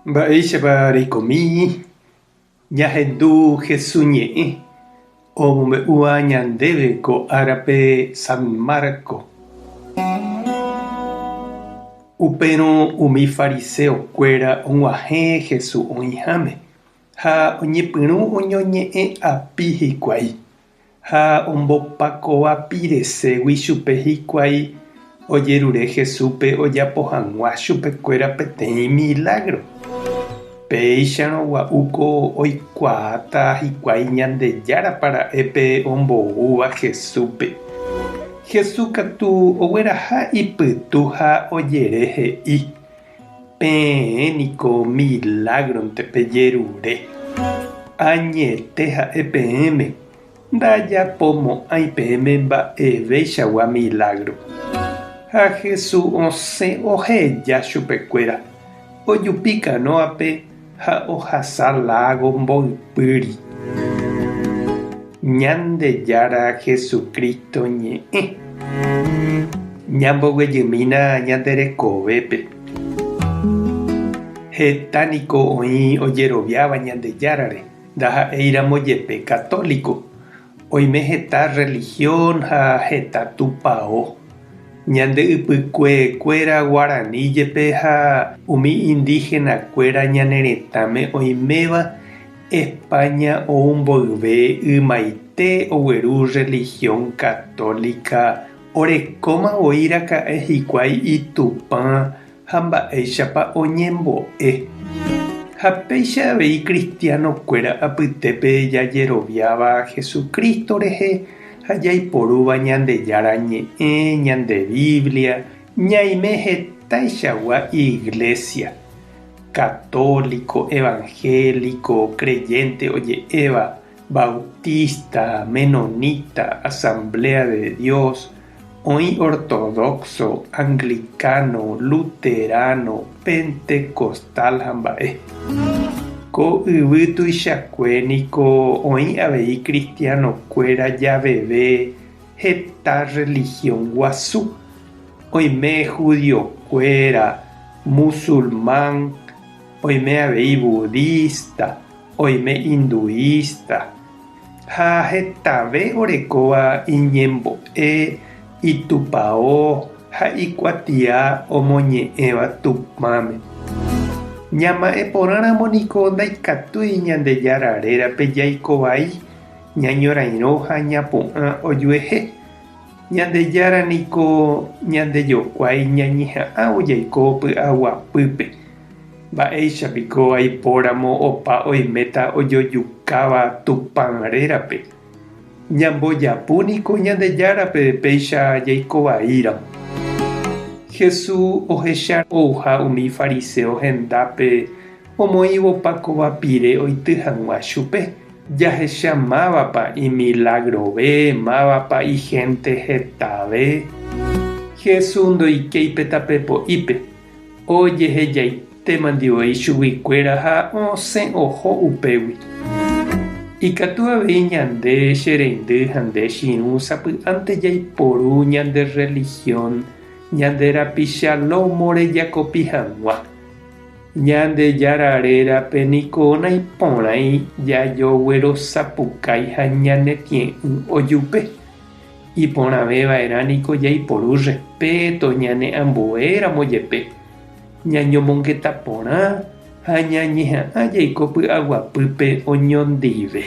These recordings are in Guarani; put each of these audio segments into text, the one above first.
Mba'éichapa reikomi ñahendu Hesu ñe'ẽ omombe'úva ñandéve ko árape San Marco. Upérõ umi fariseokuéra og̃uahẽ Hesu oĩháme ha oñepyrũ oñoñe'ẽ api hikuái. Ha ombopakovapireségui chupe hikuái ojerure Jesúspe ojapo hag̃ua chupekuéra peteĩ milágro. Péicharõ gua'úko oikuaáta hikuái Ñandejárapa ra'e pe omboúva Jesúspe. Jesús katu ogueraha ipytu ha ojere he'i, Peẽ niko milágronte pejerure. Añete ha'e peẽme, ndajapomo'ãi peẽme mba'eveichagua milágro. Ha Jesús osẽ oheja chupekuéra, ojupi kanóape ha ohasa lágo mboypýri. Ñandejára Jesucristo ñe'ẽ. Ñamboguejymína ñande rekovépe. Heta niko oĩ ojeroviáva Ñandejárare, ndaha'éiramo jepe católico. Oime heta religión ha heta tupao. Ñande ypykuekuéra guarani jepe ha umi indígena-kuéra ñane retãme oiméva España ou mboyve ymaite ogueru religión católica orekóma voi raka'e hikuái itupã ha mba'éichapa oñembo'e. Ha péicha avei cristiano-kuéra apytépe jajeroviáva Jesucristo rehe ha jaiporúva Ñandejára Ñe'ẽ, ñande Biblia, ñaime hetaichagua iglesia, católico, evangélico, creyente oje'éva, bautista, menonita, asamblea de Dios, oĩ ortodoxo, anglicano, luterano, pentecostal ha mba'e. Ko yvy tuichakue niko oĩ avei cristiano-kuéra javeve heta religión guasu, oime judiokuéra, musulmán, oime avei budista, oime hinduista, ha hetave orekóva iñembo'e, itupao ha ikuatia omoñe'ẽva Tupãme. Ñama'ẽ porãramo niko ndaikatúi Ñandejára rérape jaiko vai, ñañorairõ ha ñapu'ã ojuehe. Ñandejára niko ñandejokuái ñañeha'ãvo jaiko py'aguapýpe. Mba'éicha piko aipóramo opa oiméta ojojukáva Tupã rérape? Ñambojapu niko Ñandejárape péicha jaiko vaíramo. Jesús ohecha ouha umi fariséo hendápe omoĩvo pakova pire oity hag̃ua chupe. Jahecha mávapa imilagrove, mávapa ihénte hetave. Jesús ndoikéi pe tape po'ípe, ojehejaitémandi voi chuguikuéra ha osẽ oho upégui. Ikatu avei ñande che reindy ha nde chirũ sapy'ánte jaiporu ñande rrelihión ñande rapicha lómore jakopi hag̃ua. Ñandejára rérape niko naiporãi jajoguerosapukái ha ñanetie'ỹ ojupe. Iporãve va'erã niko jaiporu respeto ñane ambuéramo jepe, ñañomongeta porã ha ñañeha'ã jaiko py'aguapýpe oñondive.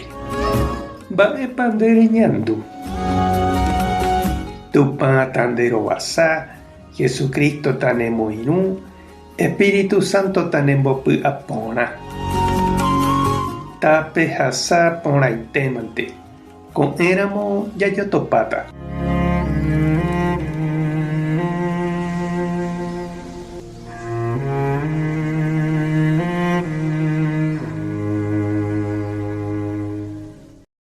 Mba'épa nde reñandu? Tupã tanderovasa, Jesucristo tanemoirũ, Espíritu Santo tanembopy'a porã. Tapehasa porãitémante. Ko'ẽramo jajotopáta.